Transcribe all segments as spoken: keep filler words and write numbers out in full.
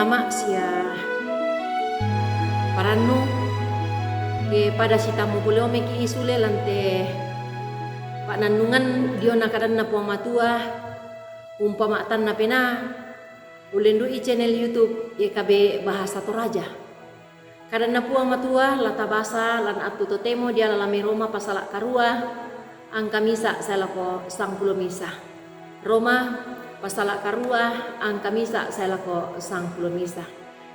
Mak sia parannu, ke pada sitammu pole omi ki sule lan te pa'nannungan diona kadanNa Puang Matua, umpama'tanna penaa, ullendu'i channel YouTube Y K B Bahasa Toraja. KadanNa Puang Matua, la tabasa lan attu totemo diala la mai Roma pasala karua, angka misa sae lako sangpulo misa. Roma pasala karua, angka misa sae lako sangpulo misa.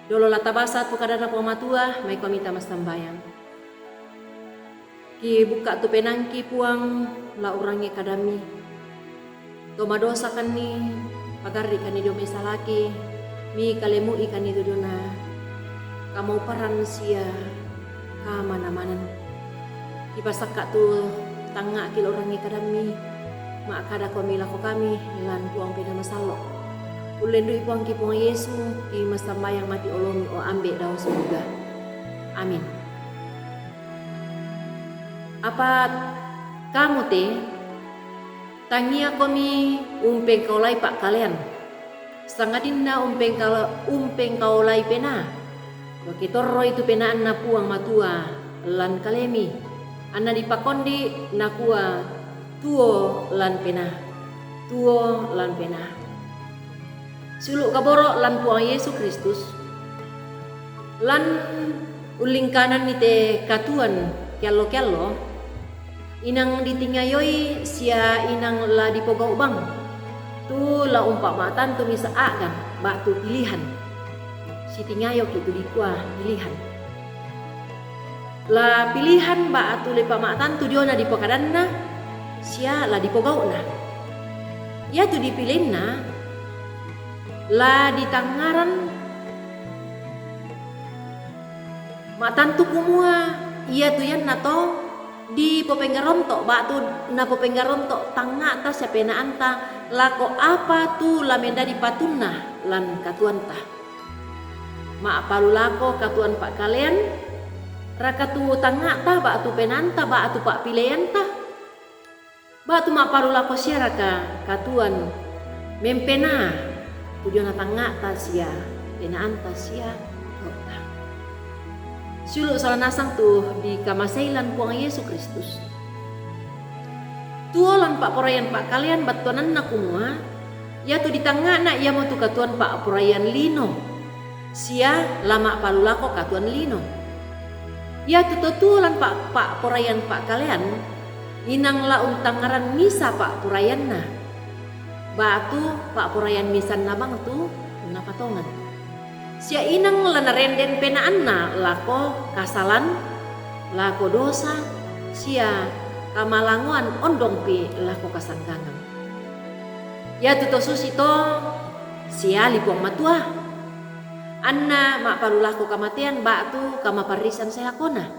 Dolo la tabasa tu kadanNa Puang Matua, maikomi tama sambayang. Kibukka tu penaangki, Puang, la urangi kadammi. To madosakanni, pagarri'kanni dio mai salaki, mikalemu'ikanni tu diona kamauparan sia kamana-manan. Kipasakka tu tangnga'ki la urangi kadammi, ma'kadakomi lako kami lan Puang Penaa Masallo'. Ullendu'i Puangki Puang Yesu, ki massambayang mati olomi, o Ambe' dao suruga. Amin. Apa kamu te, tangiakomi umpengkaolai pa'kalean, sangadinna umpengka-, umpengkaolai penaa. Wa kitorroi tu penaanNa Puang Matua lan kalemi, anna dipakondi nakua, tuo lan penaa, tuo lan penaa. Siulu' kaboro' lan Puang Yesu Kristus, lan ullingkananni te katuoan keallo-keallo, inang ditingayoi sia inang la dipogau' bang, tu la umpama'tantu misa a'gan ba'tu pilihan. Sitingayoki' tu dikua pilihan. La pilihan ba'tu la dipama'tantu diona dipokadanna sia la dipogau'na. Iatu dipilinna la ditangngaran ma'tantu kumua iatu iannato dipopenggaronto' ba'tu napopenggaronto' tangnga'ta sia penaanta lako apa tu la mendadi patunna lan katuoanta. Ma'palu lako katuoan pa'kalean, raka tu tangnga'ta ba'tu penaanta ba'tu pa'pileanta? Ba'tu ma'palu lako sia raka katuoan mempenaa tu diona tangnga'ta sia penaanta sia gau'ta? Siulu' sola nasang tu dikamasei lan Puang Yesu Kristus. Tuo lan pa'poraian pa'kalean battuananna kumua, iatu ditangnga'na iamotu katuoan pa'poraian lino, sia la ma'palu lako katuoan lino. Iatu to tuo lan pa-, pa'poraian pa'kalean, inang la untangngaran misa pa'poraianna, ba'tu pa'poraian misanna bang tu napatongan. Sia inang la narenden penaanna lako kasalan, lako dosa, sia kamalangoan ondongpi lako kasanggangan. Iatu to susito siali Puang Matua, anna ma'palu lako kamatean ba'tu kamaparrisan sae lakona.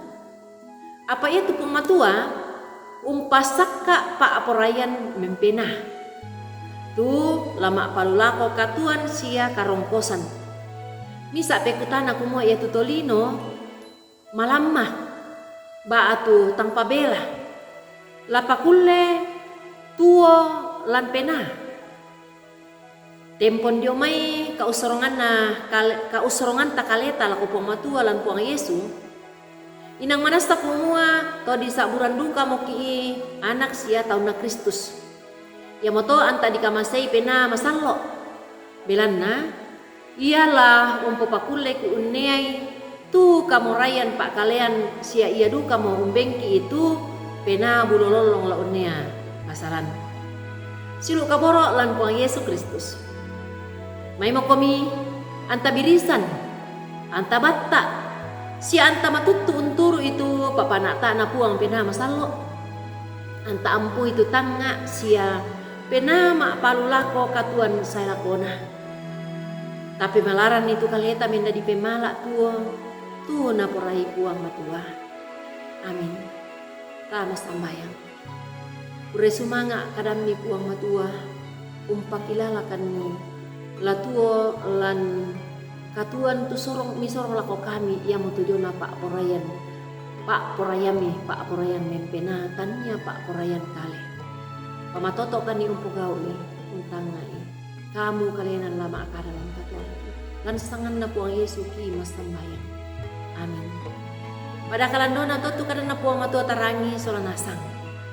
Apa iatu Puang Matua umpasakka pa'poraian mempenaa, tu la ma'palu lako katuoan sia karongkosan. Misa' pekutana kumua iatu tolino malamma ba'tu tanpa bela, la pakulle tuo lan penaa. Tempon dio mai kaussoronganna kale-, kaussoronganta kaleta lako Puang Matua lan Puang Yesu, inang manassa kumua to disa'burang dukamoki' anak sia taunna Kristus. Iamoto anta dikamasei Penaa Masallo'. Belanna, ia la umpopakulle kuunneai tu kamoraian pa'kalean sia ia dukamo umbengki'i tu penaa bulo lollong la unnea kasalan. Siulu' kaboro' lan Puang Yesu Kristus. Maimokomi anta birisan, anta batta', sia anta matuttu unturu'i tu papana'ta'na Puang Penaa Masallo'. Anta ampui tu tangnga' sia penaa ma'palu lako katuoan sae lakona. Tapemalaranni tu kaleta mendadi pemala' tuo, tu naporai Puang Matua. Amin. Tama sambayang. Kurre sumanga' kadammi Puang Matua, umpakilalakanni la tuo lan katuoan tu sorong, misorong lako kami, iamotu diona pa'poraian, pa'poraiammi, pa'poraian mempenaa, tania pa'poraian kale. Pamatoto'kanni umpogau'i, untangnga'i. Kamu kalena la ma'kada lan katuoangki. Lan sanganna Puang Yesu ki massambayang. Amin. Pada kalandona to tu kadanna Puang Matua tarangi sola nasang.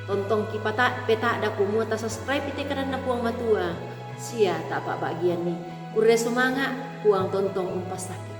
Tontong ki pata-, peta'da kumua ta subscribe i te kadanna Puang Matua, sia ta pa'ba'gianni. Kurre sumanga', Puang tontong umpassakki.